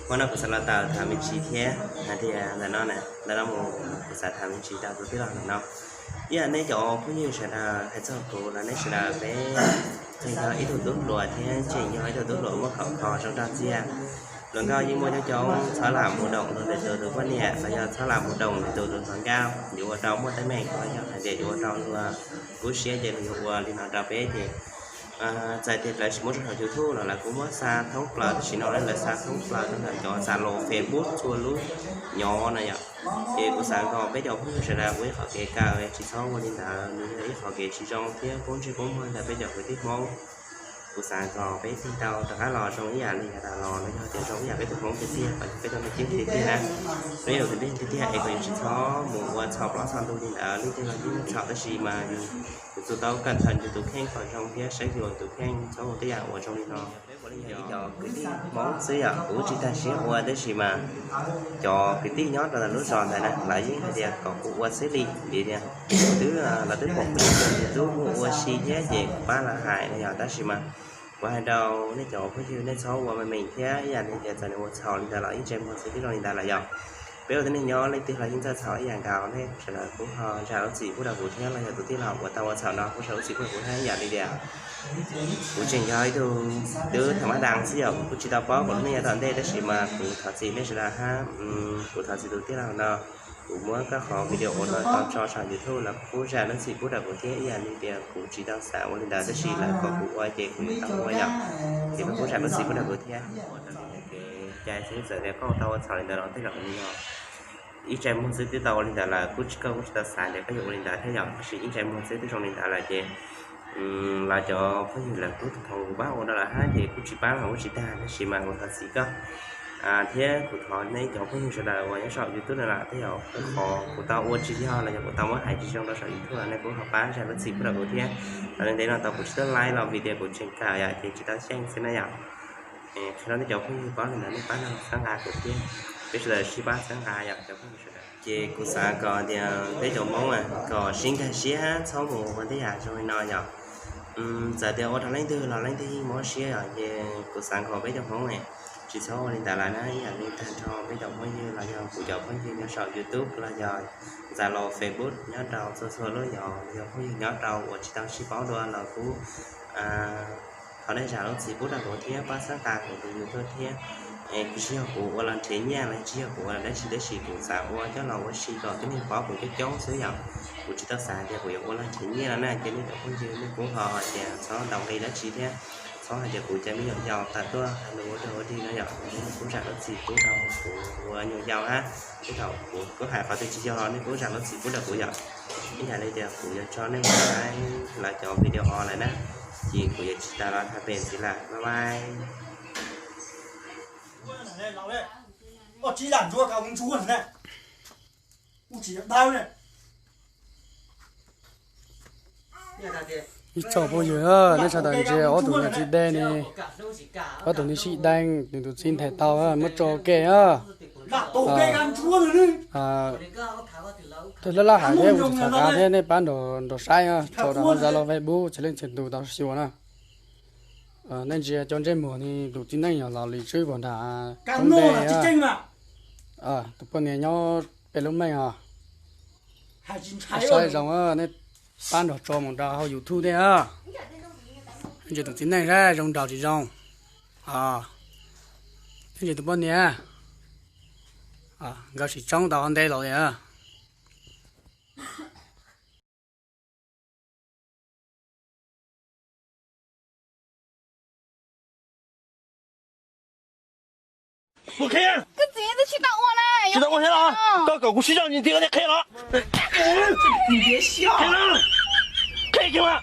Hmo no kuv xav los tham me ntsis thiab hais tias ntawm no na, ntawm no mus kuv xav tham me ntsis rau tus tij laug ntawm no. Ib yam nej cov phooj ywg sawv daws hais txog kuv los nej sawv daws peb tseem yog ib tug tub hluas thiab tseem yog ib tug tub hluas muaj khawv kho zoo rau txiaj. Hluas nkauj yeej muaj coob coob, txhob lam mus doom lwm tus tus poj niam los yog txhob lam mus doom lwm tus tus hluas nkauj, yuav ua rau muaj teeb meem los yog hais tias yuav ua rau luag kub siab ces luag yuav ua li no rau peb ces txawm tias lawv tsis muab tso saum YouTube los lawv kuj muab xa thoob plaws, tam sim no lawv xa thoob plaws rau ntawm cov Zalo, Facebook txhua lub nyob no yom. Ces kuv xav kom peb cov phooj ywg sawv daws ua ib qhov kev kawm tsis txhob ua li ntawd, nws yog ib qhov kev tsis zoo thiab poob ntsej poob muag ntawm peb cov kwv tij Hmoob. Kuv xav kom peb tig tau rov qab los zoo ib yam li yav tas los no, yog tias zoo ib yam peb tus Hmoob tiag tiag, kom peb tau ntsib tiag tiag na. Peb yog kwv tij tiag tiag es kom yus tsis txhob mus ua txhaum plaub txhaum ntug li ntawd. Leej twg los yeej muaj txhaum tab sis mas yus, yus tus tau kawm ntawm yus tus kheej kom zoo thiab saib xyuas tus kheej, txhob ua tej yam uas zoo li no. Peb ua li yog ib cov kwv tij Hmoob xwb yom, kuv tsis tag siab ua tab sis mas cov kwv tij nyob rau ntawm lub zos ntawd na lawv yeej hais tias kom kuv ua xwb li vim tias twb, lawv twb pom kuv tus YouTube ua si thiab ces kuv pab lawv hais no yog, tab sis mas kuv hais rau nej cov phooj ywg nej txhob ua me me thiab ib yam li tias txawm nws ua txhaum li ntawd los yeej ntsej muag xwb twb zoo li ntawd lawm yom. Peb ua tib neeg nyob leej twg los yeej txawj txhaum ib yam nkaus, nej sawv daws kuj ho zam lub txim pub rau kuv thiab los yog tus tij laug uas tau ua txhaum no kuj zam lub txim pub rau kuv thiab ib yam li tias kuv tseem yog ib tug twb tham mab dam xwb yom, kuv kuj tsis tau paub kuv lub neej yav tom ntej tab sis mas kuv thov txim nej sawv daws hab, kuv thov txim tus tij laug no. Kuv muab koj qhov video no tau tso saum YouTube los kuj zam lub txim pub rau kuv thiab ib yam li tias kuv tsis tau xav ua li ntawd tab sis lawv kom kuv ua ces kuv yuav tau ua yom. Ces koj kuj zam lub txim pub rau kuv thiab. Cai xwb txawm tias koj tau ua txhaum li ntawd los tej zaum nws yog ib ntsej muag xwb twb tau ua li ntawd lawm, kuj tsis, koj kuj tsis tau xav tias koj yuav ua li ntawd thiab yom, tab sis ib ntsej muag xwb twb zoo li ntawd lawm ces los cov phooj ywg lawv kuj thov kuv pab ua rau lawv hab ces kuj tsis pab los kuj tsis tag tab sis mas kuv thov txim koj thiab kuv thov nej cov phooj ywg sawv daws uas nyob saum YouTube no los tej zaum qhov kuv tau ua tsis yog los yog kuv tau muab hais tsis zoo rau saum YouTube los nej kuj ho pab zam lub txim pub rau kuv thiab. Los li ntev no tau kuv tsis tau laib los vim tias kuv tseem kawm yom ces tsis tau xyeej xwb na yom. Qhia rau nej cov phooj ywg paub li ntawd nej pab no txhawb nqa kuv thiab, peb sawv daws sib pab txhawb nqa yom cov phooj ywg sawv daws. Ces kuv xav kom tias peb cov Hmoob kom sib nkag siab txhob mus ua tej yam zoo li no yom. Txawm tias ua rau leej twg los leej twg yeej mob siab yom, ces kuv xav kom peb cov Hmoob tsis txhob ua li ntawd lawm na. Ib yam li tag nrho peb cov phooj ywg los yog kuv cov phooj ywg nyob saum YouTube los yog Zalo, Facebook nyob rau txhua txhua lub zos, yog phooj ywg nyob rau uas tsis tau sib paub dua los kuj thov nej zam lub txim pub rau kuv thiab pab txhawb nqa kuv tus YouTube thiab. Es kuv tsis yog kuv ua los nrhiav nyiaj los tsis yog kuv ua dab tsi tab sis kuv xav ua coj los ua si kom tib neeg paub kuv coob coob xwb yom. Kuv tsis tau xav tias kuv yuav ua los nrhiav nyiaj no na, ces nej cov phooj ywg nej kuj ho hais tias txhob ntaus nqi dab tsi thiab txhob hais tias kuv cov me nyuam yaus tawm tuaj hais lus ua dog ua dig no yom. Nej kuj zam lub txim pub rau kuv ua nyuam yaus hab, tej thaum kuv kuj hais qhov twg tsis yog los nej kuj zam lub txim pub rau kuv yom. Ib yam li tias kuv yuav tso nej mus saib lawv cov video lawm na, ces kuv yuav tsis tas los tham pem ntxiv lawm, bye bye. Ib tsoom phooj ywg, nej sawv daws ntsia ob tug niam txiv dej ne, ob tug niam txiv dej, nws tus txiv nthe tau muab tso ke na. Laj laj hais thiab kuv tsis txhawj qab thiab nej pab nrog saib tso rau hauv Zalo, Facebook txhia leej txhia tus tau xyuas na. Nej ntsia cov ntsej muag ne, tus txiv neej yog Los Lis Tswb Pog nram Roob Ntej, tus poj niam nyob pem lub meej os. Saib zoo, nej pab nrog tso mus rau hauv YouTube thiab. Ntsia tus txiv neej saib zoo nraug tsis zoo. Ntsia tus poj niam, nkawd sim tsoob tau hauv ntej los li. Koj txiv, twb tsis tau ua na, tsis tau ua thiab los? Koj kom kuv sib zog ntxiv koj thiaj qhia los. Qhia kiag mas.